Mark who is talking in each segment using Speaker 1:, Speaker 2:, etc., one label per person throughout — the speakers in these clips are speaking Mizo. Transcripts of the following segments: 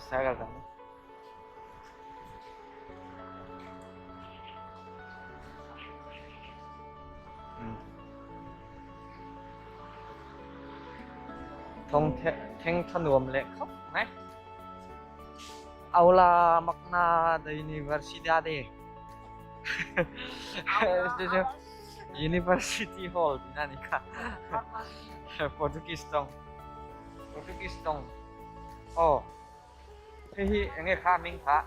Speaker 1: Motorcycle dang. Thong theng tha nuam leh khawp mai. Aula Magna da Universidade. University Hall tihna a ni kha. Portuguese tawng. Portuguese tawng. Aw. Hei hi eng nge kha hming kha?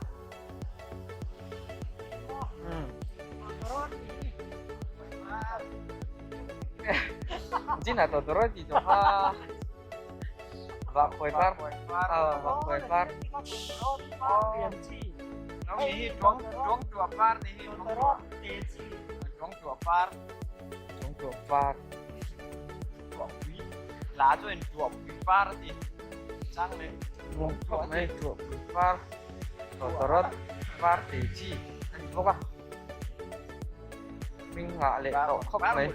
Speaker 1: Jin a tawtawrawt tih tawh kha. Vah khuai par. Vah khuai par. Ni hi tuang tuang tua par ni hi tuang tua. Tuang tua par. Tuang tua par. Tua pui. La chuan tua pui par a ti. Chang leh tuang tua mai tua pui par. Tawtawrawt par te chi a ni bawk a. Hming ngah leh tawh khawp mai.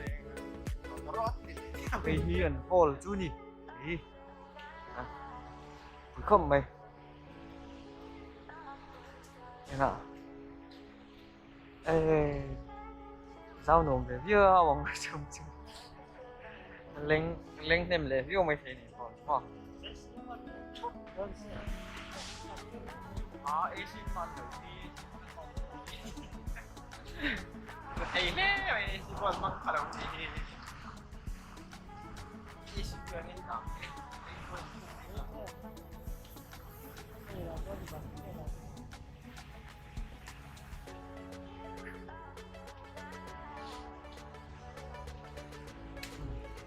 Speaker 1: Hei hi an hall chu ni. Hei a pui khawp mai. Engah ê zau nuam ve viau ang chung chu leng leng hnem leh viau mai thei ni hall maw. AC hman lo hi thei hle mai AC pawh an hmang pha lo tih hi AC chuan in ang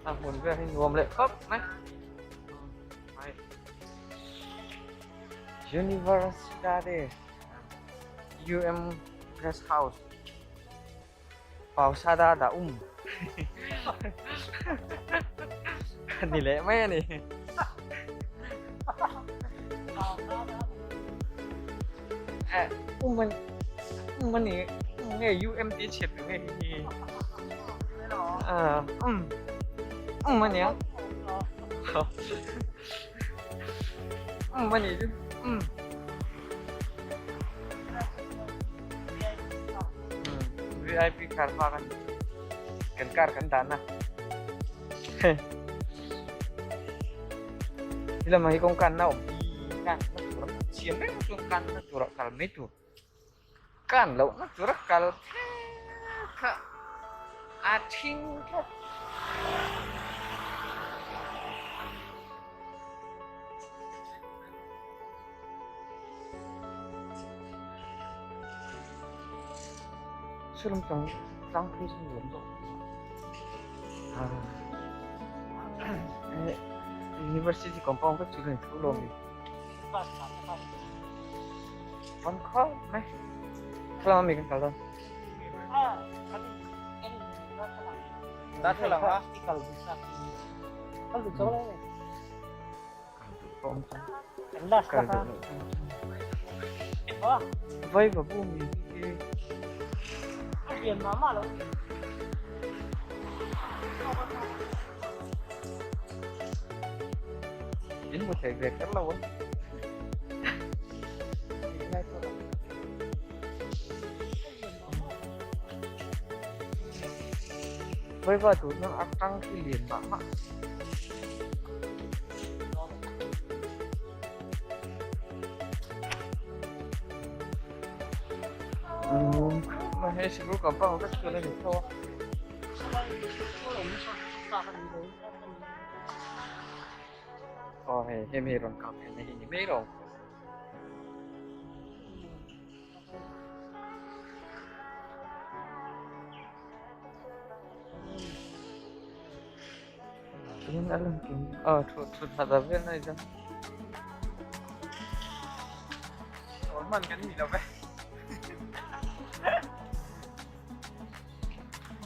Speaker 1: A hmun vel hi nuam leh khawp mai. Universidade UM Guest House Pausada da um ni leh mai a ni. Um a um a ni nge UM tih chhiat duh nge hi hi. Um um a nia. Um a nih chu um. VIP car park a ni kan car kan dan a ti lamah hi kawng kanna awm hi kan na tur a siam reng chuan kan na turah kal mai tur kan loh na tura kal phek kha a thing tlat. Saw lam tlang tlang phei chu nuam zawk ah university compound vek chu ka ni tho lo ami van khawp mai thlalak ami kan kal dawn. Vai va bu mi hi in hmu thei ve kher lo a. Vai va tur chuan a tang khi lian mah mah. Hei sikul compound vek chuan a ni tho a. Aw hei hemi rawn kap theihna hi ni mai lo. Tin a lang kim a thu thu that a vel nai chuan.
Speaker 2: Aw hman kan ni lo ve.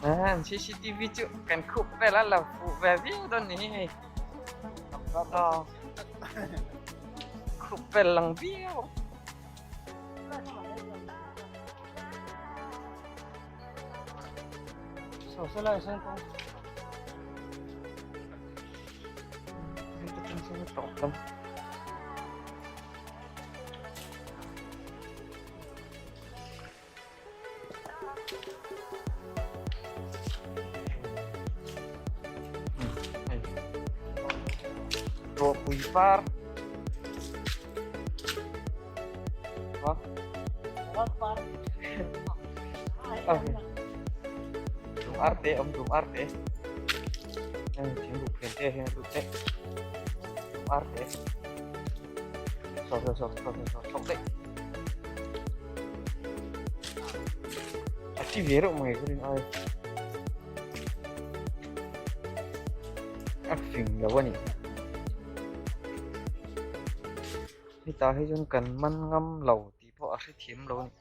Speaker 1: À, CCTV chu kan khup vel a lo fuh ve viau dawn ni hi hei. Aw khup vel lang viau. Rawhpui par. Lung arte awm lung arte. Thing buk phen te hian a lut daih. Lung arte. Saw saw saw saw saw saw daih. A thi ve reuh mai ka rin ai. A fing lo a nih. Hetah hi chuan kan man ngam lo tih pawh a hrethiam lo a ni.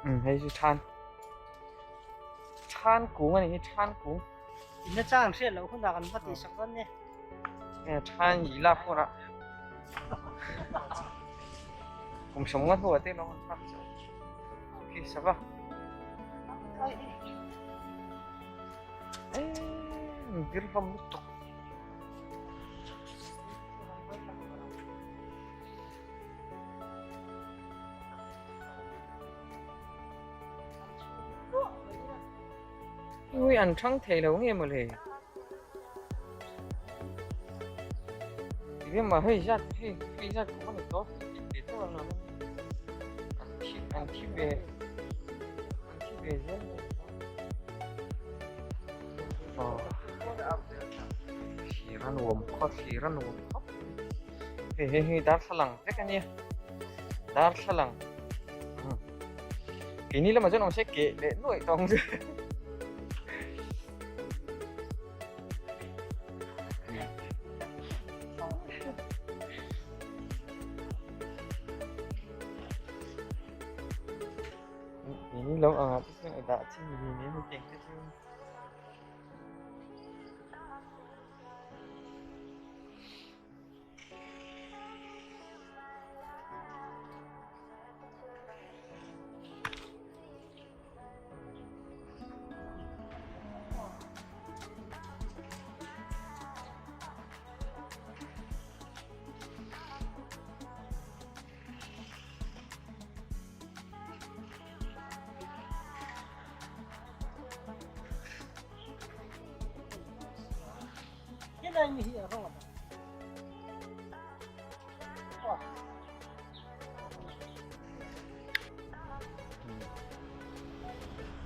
Speaker 1: Umm hei chu than than kung a nih hi than kung.
Speaker 3: Inna chang hriat loh hunah kan va tihsak dawn nia.
Speaker 1: Than yi lak hunah kum sawmnga hnuah te lawng an thlak chauh. Khi sava. Eee bir hlawm lutuk. Ui an thang thei lo nge mawle. Tige mà hei zat hei hei zat cũng có tốt để cho nó ăn thịt ăn thịt về ăn thịt về rất Thlir a nuam khawp thlir a nuam khawp hei hei hei darthlalang vek a nia darthlalang keini lamah chuan awm se keh leh nuaih tawng chu keini lam angah te chuan a dah chin ni nen hetiang te chu.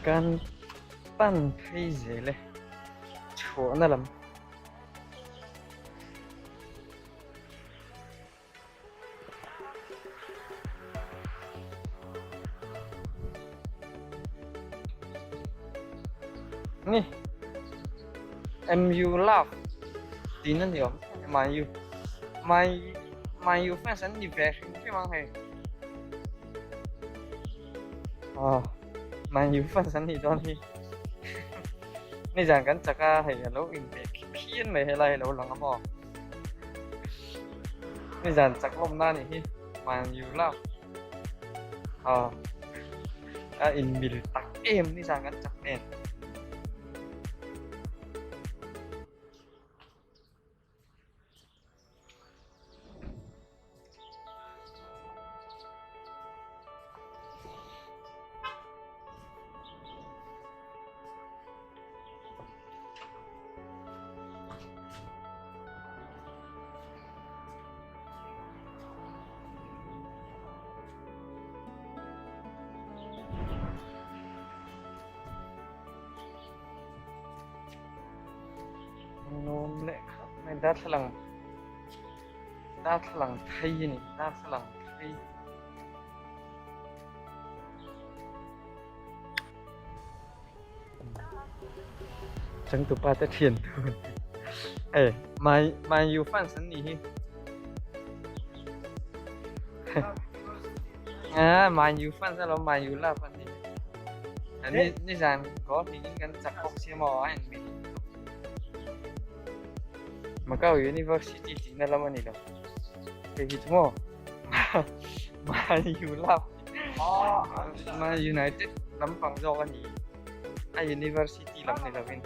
Speaker 1: Kan pan phei zel e chhuahna lam. Ni MU love tin a ni awm Man U Man Man U fans an ni ve hrim hrim ang hei ah Man U fans an nih dawn hi nizan kan chak a hei alo inbe phian mai helai alo lang a maw. Nizan chak lawm na nih hi Man U love ah a inmil tak em nizan kan chak nen. Nuam leh khawp mai darthlalang darthlalang phei a ni darthlalang phei. Changtupa te thian dun hei Man Man U fans an nih hi a Man U fans alawm Man U love an nih hi ni nizan goal hnih in kan chak bawk sia maw a en min Macau University tihna lam a ni lo hei hi chu maw Man U love Man United lampang zawk a ni a university lam ni lovin.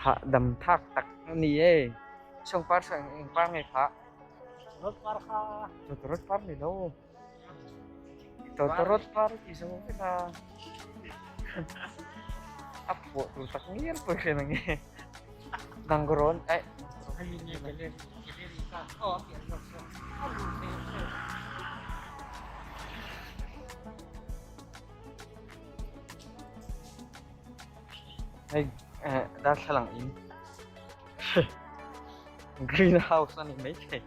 Speaker 1: Hahdam thak tak a ni e. Sawng par saw eng par nge kha?
Speaker 3: Tawtawrawt par kha.
Speaker 1: Tawtawrawt par ni lo. Tawtawrawt par ti zo vek a. A phuah tur tak ngial pawh hian ang e. Nangrawn eh.
Speaker 2: Hemi nge gallery gallery kha aw a pian zawk saw a luh theih saw.
Speaker 1: Hei darthlalang in greenhouse a ni maithei.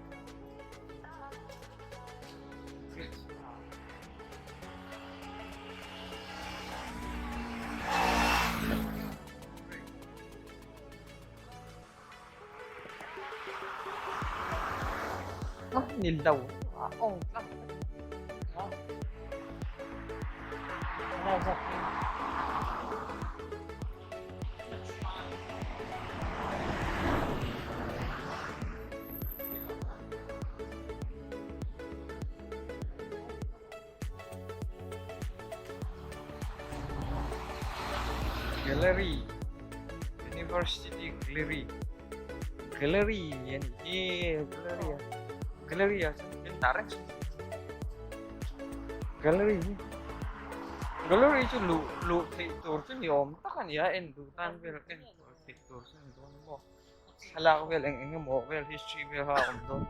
Speaker 1: Ni lo a awng tlat. Gallery University Gallery Gallery a nih hi gallery a gallery ah chuan thil tar reng gallery hi gallery chu luh luh theih tur chu ni awm tak a ni a en duh tan vel en theih tur chu ni dawn maw thlalak vel eng eng emaw vel history vel kha a awm dawn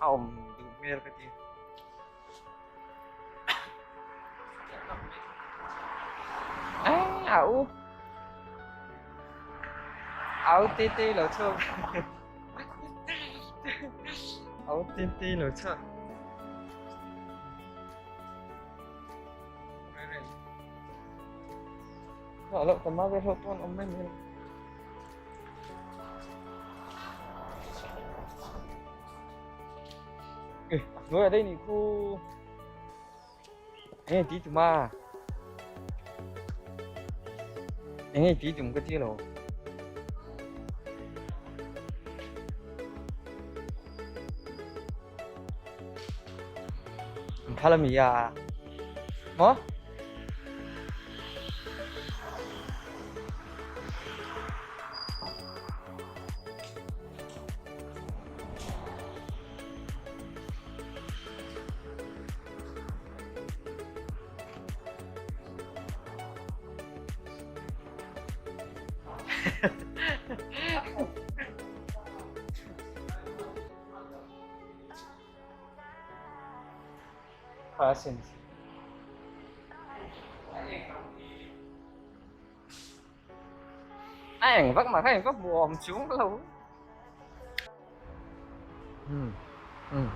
Speaker 1: a awm duh hmel ka ti. Au au tê tê lo chhuak au tê tê lo chhuak Lo lo tama ve ho pawn awm mai mai. Người ở đây thì khu Ê tí tụm à Ê tí tụm cái chi lo Phalami à Maw? Cousins. A eng vak mah kha eng vak hmuh awm chung lo. Hmm. Hmm.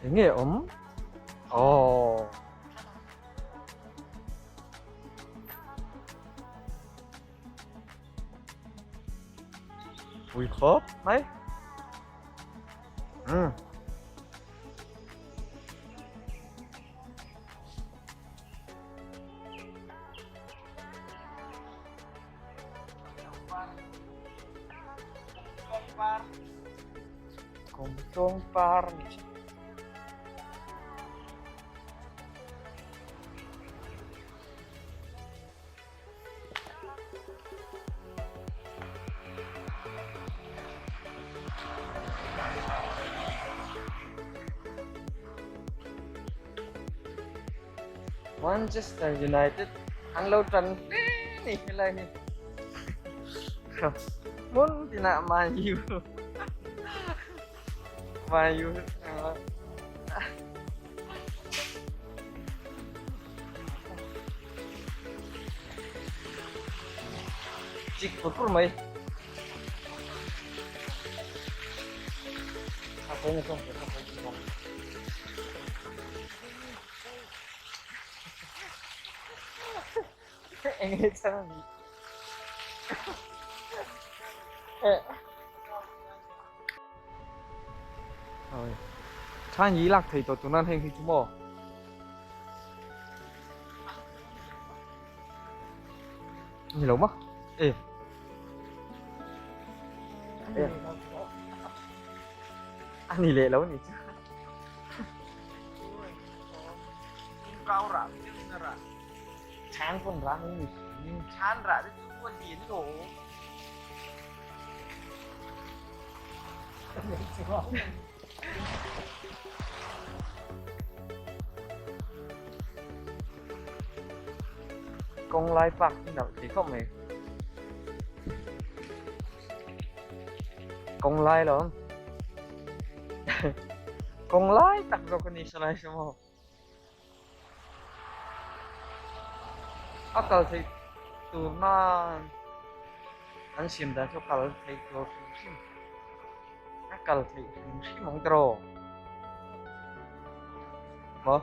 Speaker 1: Eng nge awm? Oh. Pui khawp mai. Hmm. Kumtluang par ni chu. Manchester United an lo tan hle ni helai hi hmun tinah Man U Man U chik pur pur mai a pawi na zawng Eng nge chang a ni? Oi. Than yi lak thei tawh tunan heng hi chu maw? Ni lo ma? E. E. A ni leh lo ni chu.
Speaker 2: Kau rah, rah.
Speaker 1: Chan pawn rah ni. Chan rah te chu a lian lo. Kawng lai park hi nalh thei khawp mai. Kawng lai lo. Kawng lai tak zawk a ni salai saw maw. A kal theih tur nan an siam dan chu kal theih tur hrim hrim a kal theih hrim hrim ang tiraw maw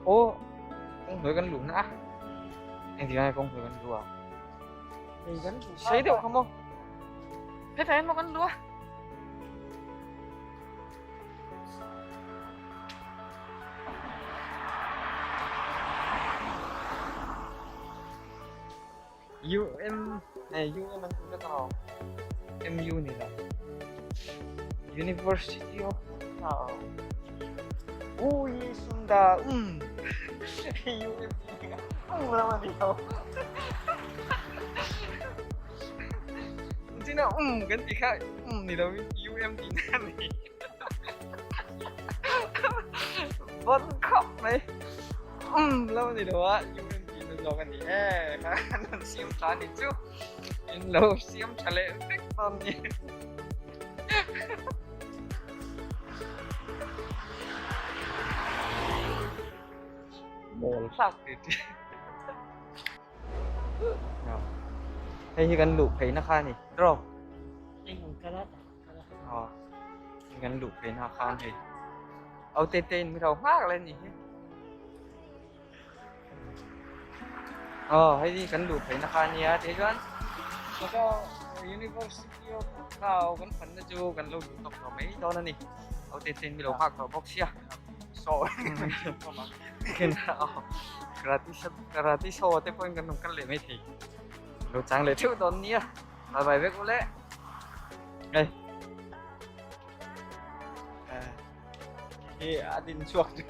Speaker 1: aw kawng hnuai kan luh na a engtik ah nge kawng hnuai kan luh a sei deuh kha maw hetah hian maw kan luh a. UM này UM anh cũng rất là MU này là University of Macau Ui Sunda um UM um lama đi đâu China um kan ti kha um ni lo UM ti na ni Bon khop mai um lo ni lo a UM ti na zawk a ni e kha an siam tha ni chu in lo siam tha leh vek dawn ni Mawl hlak ti ti Hei hi kan luh pheina kha a ni draw Aw kan luh pheina kha a ni Au te te in mi lo nghak le ni hi Aw hei hi kan luh pheina kha a nia ti chuan Macau University of Macau kan phanna chu kan lo luh tawk tawh mai dawn a ni Au te te in mi lo nghak tawh bawk sia. Karate karate show te pawhin kan rawn kal leh mai thei lo chang leh theuh dawn nia bye bye vek ule hei hi a din chhuak chu.